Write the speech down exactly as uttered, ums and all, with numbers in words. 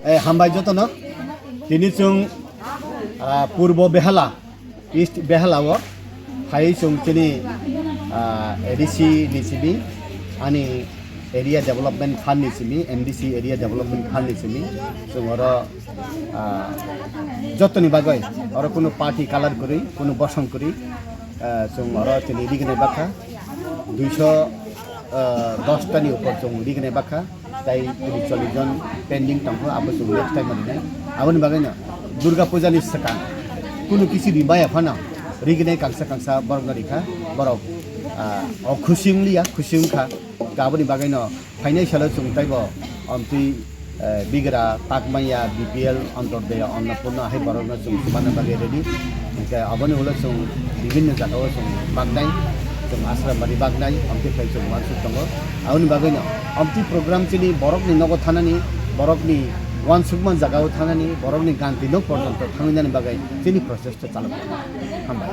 Eh, hambai jotono. Tini chwng, ah, Purbo Behala, East Behala o phai chwng chini, ah, A D C ni simi, ani Area Development Fund ni simi, M D C Area Development Fund ni simi, chwng oro, ah, jotoni bagwi oro kunu party colour kwrwi, kunu bosong kwrwi, ah, chwng oro chini rignai bakha duiso, ah, dos tani upor chwng rignai bakha. Tai tini chollish jon pending tongkho, abo chwng next time rinai. Aboni bagwino Durga Puja ni swkang kunu kisi rimaya phano rignai kangsa kangsa borokno rikha, borok, ah, o khusi wngliya, khusi wngkha. Aboni bagwino phainai salo chwng taibo omtwi, eh, bigra, takmaya, B P L, Antyodaya, Annapurna hai borokno chwng swmana bagwi ready. Hwnkhe aboni ulo chwng bibinno jagao chwng baknai, chwng Asrambari baknai, omtwi phai chwng uansuk tongo. Aboni bagwino omtwi program chini borokni nogo thanani, borokni uansukma jagao thanani, borokni ganti nok porjonto thangwi nani bagwi chini process-o chalok. Hambai.